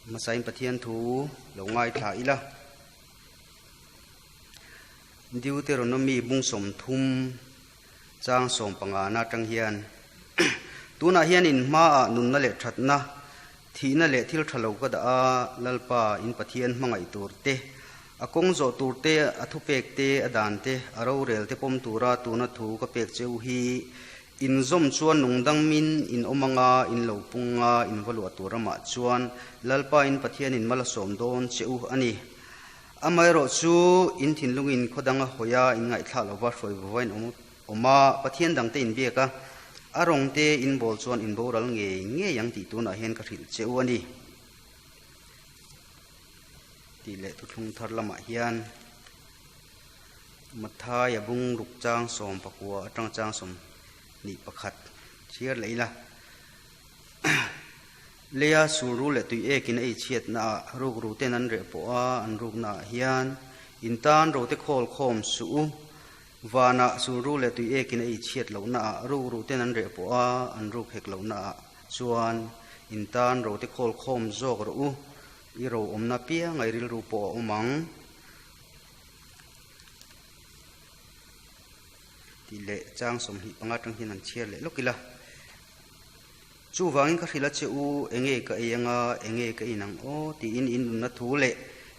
Hmasain Pathian thu lo ngaithla ila. Deuteronomy bung 30 chang 15 na atang hian tunah hian in hmaah nunna leh thatna, thihna leh thil tha lo ka dah a, Lalpa in Pathian hmangaih tur te, a kawng zawh tur te, a thupek te, a dan te, a rorel te pawm tura tuna thu ka pek cheu hi In zawm chuan nungdang min in awm anga in lo pung anga in va luah tur ramah chuan Lalpa in Pathian in mal a sawm dawn che u a ni. Amaherawh chu in thinlung in khaw danga hawi a in ngaihthlak lova hruai vova in awm awm a, Pathian dangte in biak a, a rawng te in bawl chuan in boral ngei ngei ang tih tunah hian ka hrilh che u a ni. Tih leh thuthlung thar lamah hian. Mathai a bung ruk chang 19 atang chang 21 chhiar leh ila. Leia sulru leh tui ekin a eichhiatna ah rukru ten an reh pawh a, an rukna ah hian in tan rote khawl khawm suh u. Vanah sulru leh tui ekin a eichhiat lohna ah rukru ten an reh pawh a, an ruk hek lohna ah chuan in tan rote khawl khawm zawk rawh u. I ro awmna piang a i rilru pawh a awm ang. Tih leh chang 25 atang hian an chhiar leh lawk ila. Chuvangin ka hrilh a che u, enge ka ei anga, enge ka in ang aw tiin in nunna thu leh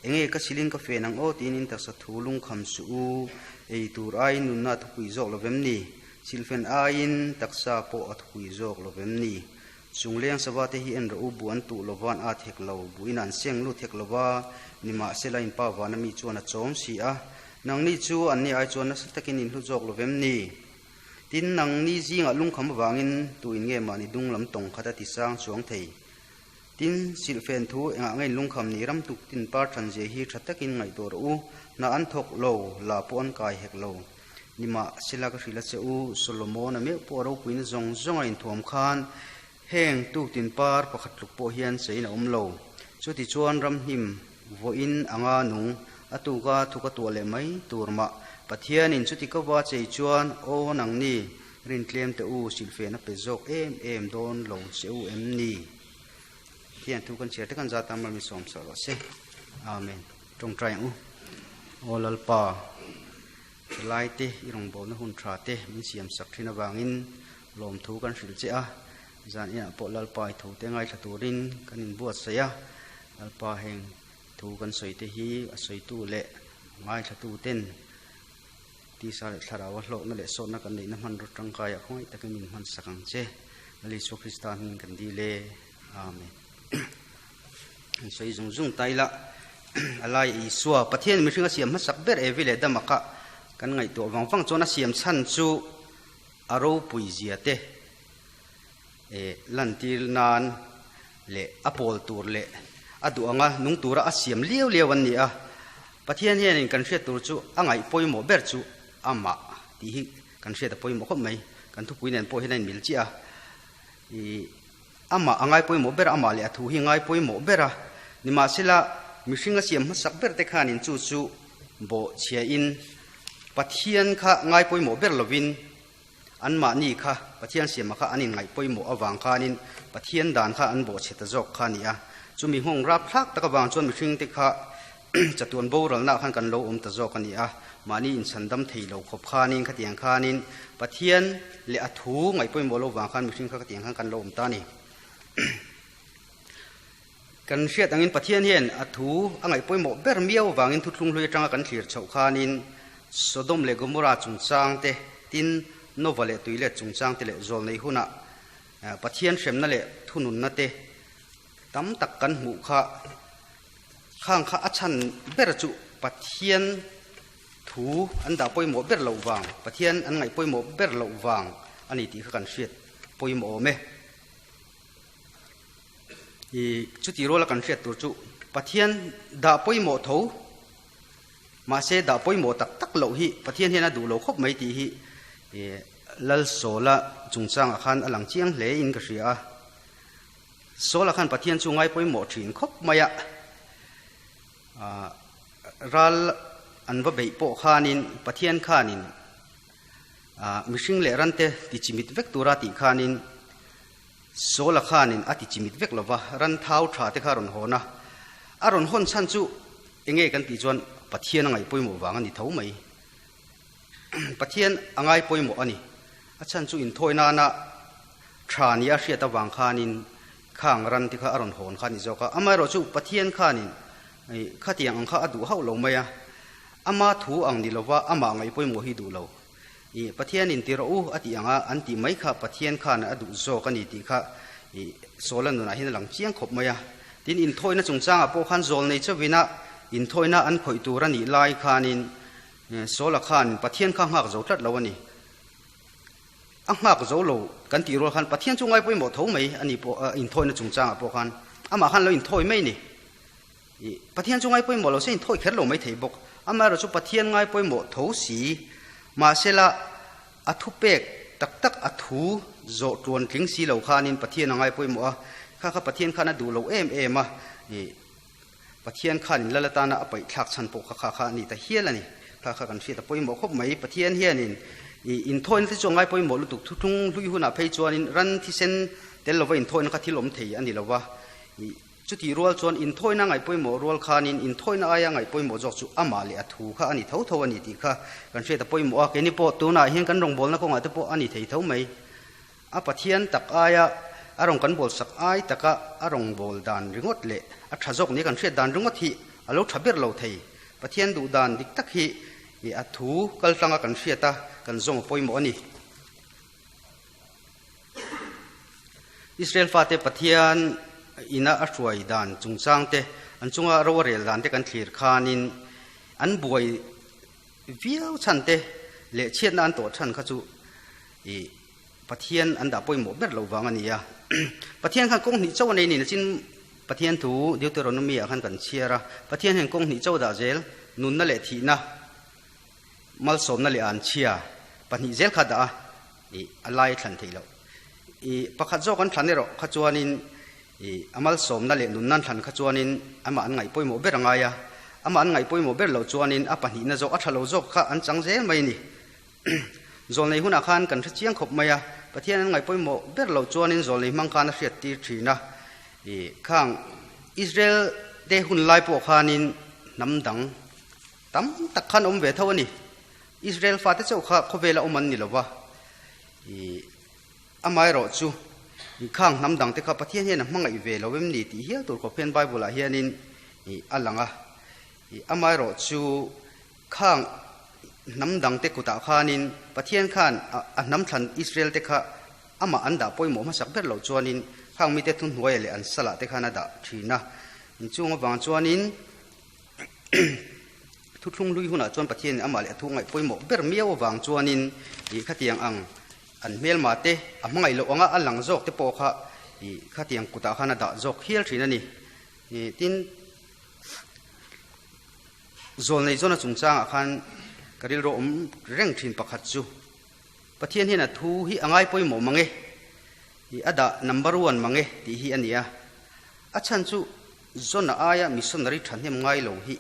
enge ka silin ka fen ang aw tiin in taksa thu lungkham suh u. Ei tur aiin nunna a thupui zawk lo vem ni? Silfen aiin taksa pawh a thupui zawk lo vem ni? Chungleng sava te hi en rawh u, bu an tuh lova an at hek lo, bu in an seng lut hek lova, nimahsela in pa vana mi chuan a chawm si a. Nangni chu anni ai chuan nasa takin in hlu zawk lo vem ni? Tin, nangni zingah lungkham avangin tu in nge mahni dung lam tawng khat a ti sang chuang thei? Tin, silhfen thu engah nge in lungkham ni ram tuk tin par than zia hi tha takin ngaihtuah rawh u, hna an thawk lo, la pawh an kai hek lo. Nimahsela ka hrilh a che u, Solomon-a meuh pawh a ropuina zawng zawng a inthuam khan heng tuktin par pakhat tluk pawh hian cheiin a awm lo. Chutichuan ramhnim vawiin anga nung a tuka thuk a tuah leh mai tur mah. Pathianin chuti ka va chei chuan, Aw nangni, rintlem teh u, silhfen a pe zawk em em dawn lo che u em ni? Pathian thu kan chhiar te kan zat a, mal mi sawm sawh rawh se. Amen. Tawngtai ang u. Aw Lalpa. Thalai te i rawngbawlna hun tha te min siam sak thin avangin lawmthu kan hrilh che a, zan inah pawh Lalpa i tho te ngaithla turin kan inbuatsaih a, Lalpa heng thu kan sawi te hi a sawitu leh a ngaithlatu ten tisa leh thlarau a hlawkna leh sawtna kan neihna hmanraw tangkaiah khawngaih takin min hman sak ang che. Lal Isua Krista hmingin kan dil e. Amen. An sawi zung zung ta ila, a lai Isua, Pathian mihring a siam hmasak ber Evi leh Adama kha kan ngaihtuah vang vang chuan a siam chhan chu a ropui zia te lantir nan leh a pawl tur leh a duh anga nung tura a siam liau liau an ni a. Pathian hianin kan hriat tur chu a ngaih pawimawh ber chu amah tih hi kan hriat a pawimawh khawp mai. Kan thupui nen pawh hian a inmil chiah a. Amah a ngai pawimawh ber a, amah leh a thu hi ngai pawimawh ber a. Nimahsela, mihring a siam hmasak ber te khanin chu chu bawhchhiain Pathian kha ngai pawimawh ber lovin anmahni kha Pathian siama kha an inngaih pawimawh avang khanin Pathian dan kha an bawhchhe ta zawk kha a ni a. Chumi nghawng rapthlak tak avang chuan mihringte kha chatuan boralna ah khan kan lo awm ta zawk a ni a, mahni inchhandam thei lo khawp khanin khatiang khanin Pathian leh a thu ngaih pawimawh lo vang khan mihring kha khatiang khan kan lo awm ta a ni. Kan hriat angin Pathian hian a thu a ngaih pawimawh ber miau avangin thuthlung hlui atanga kan thlir chhoh khanin Sodom leh Gomorrah chungchang te, tin Nova leh Tuilet chungchang te leh zawlnei hunah Pathian hremna leh thununna te tam tak kan hmuh kha. Khang kha a chhan ber chu Pathian thu an dah pawimawh ber loh vang, Pathian an ngaih pawimawh ber loh vang a ni tih kha kan hriat pawimawh awm e. I chuti ruala kan hriat tur chu Pathian dah pawimawh tho, mahse dah pawimawh tak tak loh hi Pathian hian a duh lo khawp mai tih hi Lalsawla chungchangah khan a lang chiang hle in ka hria a. Saul-a khan Pathian chu ngai pawimawh thin khawp mai a, ral an va beih pawh khanin Pathian khanin mihring leh rante ti chimit vek tura tih khanin Sawla khanin a ti chimit vek lo va, ran thau tha te kha a rawn hawn a. A rawn hawn chhan chu enge kan tih chuan Pathian a ngaih pawimawh vang a ni tho mai. Pathian a ngai pawimawh a ni. A chhan chu inthawi nana tha nia hriat avang khanin khang ran te kha a rawn hawn kha a ni zawk a. Amaherawhchu Pathian khanin khatiang ang kha a duh hauh lo mai a. Ama thu ang ni lova amah ngaih pawimawh hi duh lo. I Pathianin ti rawh u a tih anga an tih mai kha Pathian khan a duh zawk a ni tih kha i Sawla nunah hian a lang chiang khawp mai a. Tin, inthawina chungchangah pawh khan zawl nei chauhina inthawina an khawih tur a nih lai khanin Sawla khan Pathian kha nghak zo tlat lo a ni. A nghak zo lo kan tih rual khan Pathian chu ngai pawimawh tho mai a ni pawh inthawina chungchangah pawh khan amah khan lo inthawi mai a ni. I Pathian chu ngai pawimawh lo se in thawi kher lo mai thei bawk. Amaherawh chu Pathian ngai pawimawh tho si. Mahsela a thupek tak tak a thu zawh tuan tling si lo khanin Pathian a ngai pawimawh a, kha kha Pathian khan a duh lo em em a, i Pathian khanin lal atana a paih thlak chhan pawh kha kha kha a ni ta hial a ni. Kha kha kan hriat a pawimawh khawp mai. Pathian hianin i inthawina te chu a ngai pawimawh lutuk. Thuthlung hlui hunah phei chuanin ran thisen tel lova inthawina kha thil awm thei a ni lo va. I Chutih rual chuan inthawina ngaih pawimawh rual khanin inthawina aia ngaih pawimawh zawk chu amah leh a thu kha a ni tho tho a ni tih kha kan hriat a pawimawh a. Keini pawh tunah hian kan rawngbawlna kawngah te pawh a ni thei tho mai. A Pathian tak aia a rawn kan bawlsak ai taka a rawngbâwl dan ringawt leh a tha zawk nia kan hriat dan ringawt hi a lo tha ber lo thei. Pathian duh dan dik tak hi a thu kaltlanga kan hriat a, kan zawng a pawimawh a ni. Israel fate Pathian ina a hruai dan chungchang te, an chunga ro a rel dan te kan thlir khanin an buai viau chhan te leh chhiatna an tawh chhan kha chu i Pathian an dah pawimawh ber lo vang a ni a. Pathian khan kawng hnih chauh a nei niin a chin Pathian thu Deuteronomy ah khan kan chhiar a, Pathian hian kawng hnih chauh dah zel, nunna leh thihna, malsawmna leh anchhia pahnih zel kha dah a. I a lai thlan theih loh. I pakhat zawk an thlan erawh kha chuanin i a malsawmna leh nunna an thlan kha chuanin amah an ngaih pawimawh ber a ngai a, amah an ngaih pawimawh ber loh chuanin a pahnihna zawk a tha lo zawk kha an chang zel mai a ni. Zawlnei hunah khan kan hre chiang khawp mai a, Pathian an ngaih pawimawh ber loh chuanin zawlnei hmang khan a hriat tir thin a. I khang Israel te hun lai pawh khanin hnam dang tam tak khan awm ve tho a ni. Israel fate chauh kha khawvela awm an ni lo va, i amaherawh chu khang hnam dangte kha Pathian hian a hmangaih ve lo em ni tih hial tur khawp hian Bible-ah hianin i a lang a. I amaherawh chu khang hnam dangte kutah khanin Pathian khan a hnam thlan Israel te kha amah an dah pawimawh hmasak ber loh chuanin khang mite thuhnuaia leh an salah te khan a dah thin a. Inchung avang chuanin Thuthlung hlui hunah chuan Pathianin amah leh a thu ngaih pawimawh ber miau avang chuanin ih khatiang ang an hmelma te a hmangaih loh anga a lang zawk te pawh kha ih khatiang kutah khan a dah zawk hial thin a ni. Ih tin, Zawlnei zawna chungchangah khan ka rilru awm reng thin pakhat chu Pathian hian a thu hi a ngai pawimawh mang e, ih a dah number one mang e tih hi a ni a. A chhan chu Zona aia missionary thahnem ngai lo hi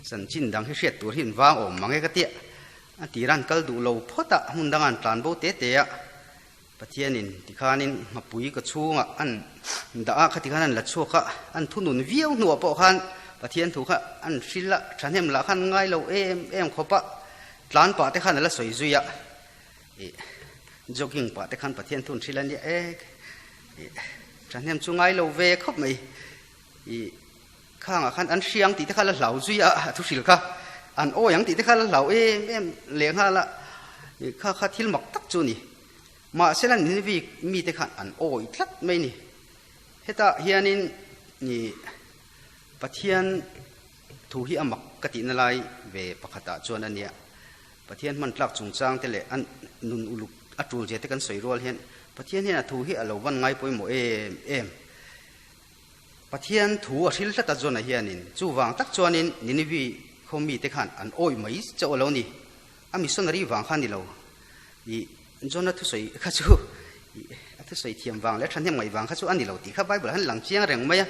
chanchin dang hi hriat tur hi an vang awm mang e ka tia. A tira an kal duh lo phawt a, hmun danga an tlan bo te te a. Pathianin tikhanin nghapui ka chhungah an dah a, khati khan an la chhuak a, an thunun viau hnuah pawh khan Pathian thu kha an hrilh a, thahnem lah khan ngai lo em em khawp a, tlan pah te khan a la sawi zui a. Jogging pah te khan Pathian thu an hrilh a nia e. Thahnem chu ngai lo ve khawp mai. I khangah khan an hriang tih te kha la hlau zui a, a thu hrilh kha. An awi ang tih te kha la hlau em em leh nghal a. I kha kha thil mak tak chu ni. Mahse la Nineveh mite khan an awi tlat mai ni. Hetah hianin i Pathian thu hi a mak ka tihna lai ve pakhatah chuan a nia. Pathian hman tlak chungchang te leh a nun uluk a tul zia te kan sawi rual hian Pathian hian a thu hi a lo van ngai pawimawh em em. Pathian thu a hril tlat a Jona hianin chuvang tak chuanin Ninivi khaw mite khan an awih mai chauh a lo ni. A missionary vang kha a ni lo. I Jona thusawi kha chu a thusawi thiam vang leh a thahnem ngaih vang kha chu a ni lo tih kha Bible ah hian lang chiang reng mai a.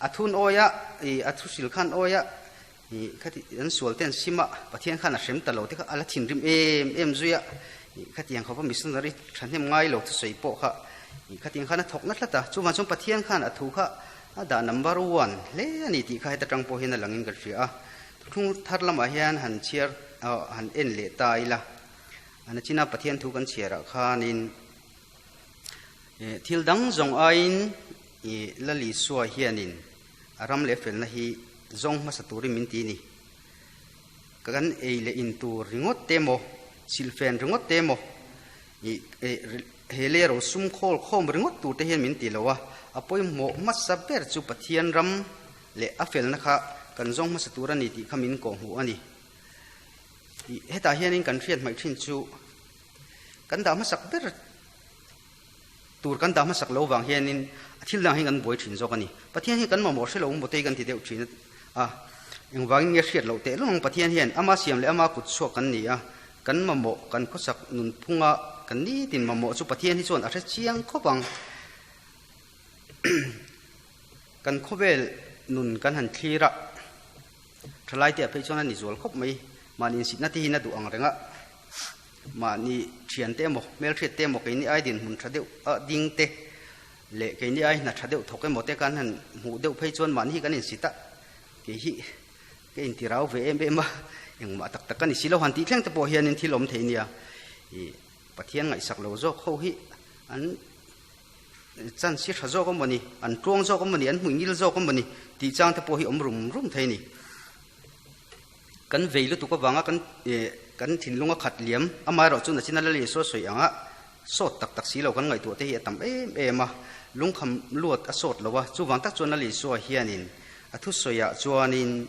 A thun awi a, a thuhril khan awi a, Ih khati an sual te an sim a, Pathian khan a hrem ta lo te kha a la thinrim em em zui a, ih khatiang khawpa missionary thahnem ngai lo thusawi pawh kha I khatiang khan a thawk na tlat a, chuvang chuan Pathian khan a thu kha a dah number one hle a ni tih kha heta tang pawh hian a langin kan hria a. Thuthlung thar lamah hian han chhiar han en leh ta ila, a nachina Pathian thu kan chhiarah khanin thil dang zawng aiin i Lal Isua hianin a ram leh felna hi zawng hmasa turin min ti a ni. Kan ei leh in tur ringawt te maw, silhfen ringawt te maw, i he lei ro sum khawl khawm ringawt tur te hian min ti lo a, a pawimawh hmasa ber chu Pathian ram leh a felna kha kan zawng hmasa tur a ni tih kha min kawhhmuh a ni. I hetah hianin kan hriat hmaih thin chu kan dah hmasak ber tur kan dah hmasak lo vang hianin a thil dang hi kan buai thin zawk a ni. Pathian hi kan mamawh hre lo mawtei kan ti deuh thin a, engvangin nge hriat loh teh lawng Pathian hian ama siam leh ama kut chhuak kan ni a, kan mamawh kan khawsak nunphunga kan nitin mamawh chu Pathian hi chuan a hre chiang khawp ang. Kan khawvel nun kan han thlir a, thalai te ah phei chuan a ni zual khawp mai, mahni insitna te hian a duh ang reng a, mahni thian te emaw, hmelhriat te emaw keini ai dinhmun tha deuh a ding te leh keini ai hna tha deuh thawk emaw te kan han hmuh deuh phei chuan mahni hi kan insit a, kei hi ka intirau ve em em a, engmah tak tak ka ni si lo han tih thleng te pawh hianin thil awm thei nia, ih Pathian ngaihsak lo zawk ho hi an Chan si tha zawk a maw ni, an tuang zawk a maw ni, an hmuih ngil zawk a maw ni tih chang te pawh hi awm rum rum thei a ni. Kan vei lutuk avanga kan kan thinlung a khat liam, amaherawh chu nachina Lal Isua sawi anga sawt tak tak si lo kan ngaihtuah te hi a tam em em a, lungkham luat a sawt lo a, chuvang tak chuan Lal Isua hianin a thusawiah chuanin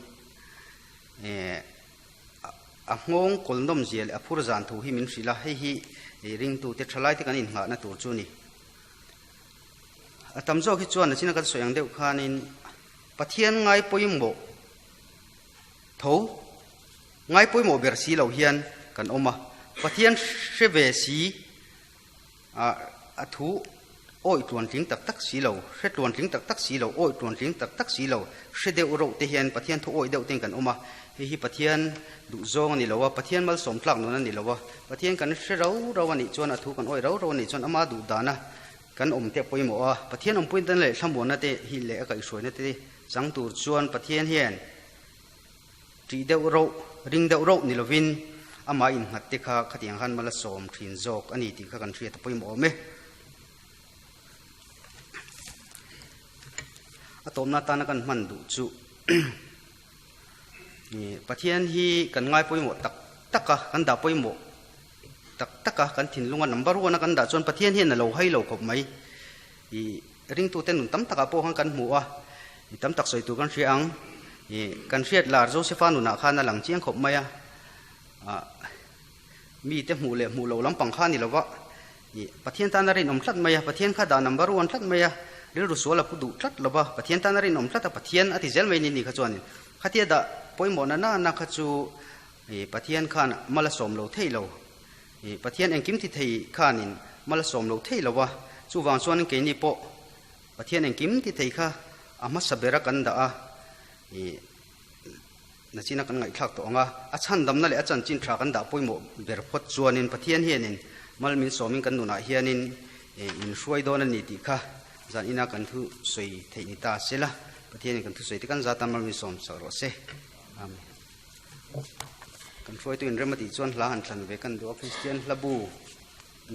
A nghawng kawlnawm zia leh a phur zan thu hi min hrilh a, hei hi ringtute thalaite kan innghahna tur chu a ni. A tam zawk hi chuan nachina kan sawi ang deuh khanin Pathian ngai pawimawh tho, ngai pawimawh ber si lo hian kan awm a, Pathian hre ve si A thu awi tluantling tak tak si lo, hre tluantling tak tak si lo, awi tluantling tak tak si lo, hre deuh reuh te hian Pathian thu awi deuh ten kan awm a, hei hi Pathian duhzawng a ni lo a, Pathian malsawm tlak nun a ni lo a, Pathian kan hre rau rau a nih chuan a thu kan awi rau rau a nih chuan ama duh dana kan awm te a pawimawh a, Pathian awmpuina leh thlamuanna te hi leh a kaihhruaina te chang tur chuan Pathian hian Ṭih deuh rauh, ring deuh rauh ni lovin amah innghat te kha khatiang khan mal a sawm ṭhin zawk a ni tih kha kan hriat a pawimawh awm e. A tawmna atana kan hman duh chu Pathian hi kan ngai pawimawh tak tak a, kan dah pawimawh tak tak a, kan thinlunga number one a kan dah chuan Pathian hian a lo hai lo khawp mai. I ringtute nun tam takah pawh khan kan hmu a, i tam tak sawi tur kan hria ang. I kan hriat lar Josefa nunah khan a lang chiang khawp mai a, ah mite hmuh leh hmuh loh lampang kha a ni lo va, i Pathian tan a rinawm tlat mai a, Pathian kha dah number one tlat mai a, rilru sual a pu duh tlat lo va, Pathian tan a rinawm tlat a, Pathian a ti zel mai ni ni kha chuanin khatia dah pawimawh na nana kha chu i Pathian khan mal a sawm lo thei lo. I Pathian engkim ti thei khanin mal a sawm lo thei lo a, chuvang chuanin keini pawh Pathian engkim ti thei kha a hmasa bera kan dah a, i nachina kan ngaihthlak tawh ang a, a chhandamna leh a chanchin tha kan dah pawimawh ber phawt chuanin Pathian hianin mal min sawmin kan nunah hianin i min hruai dawn a ni tih kha zan ina kan thu sawi theih ni ta se la, Pathianin kan thusawi te kan zat a mal min sawm sak rawh se. Amen. Kan hruaitu inrem a tih chuan hla han thlan ve kan duh a, Kristian hla bu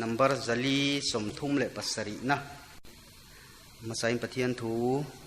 number 437 na hmasain Pathian thu.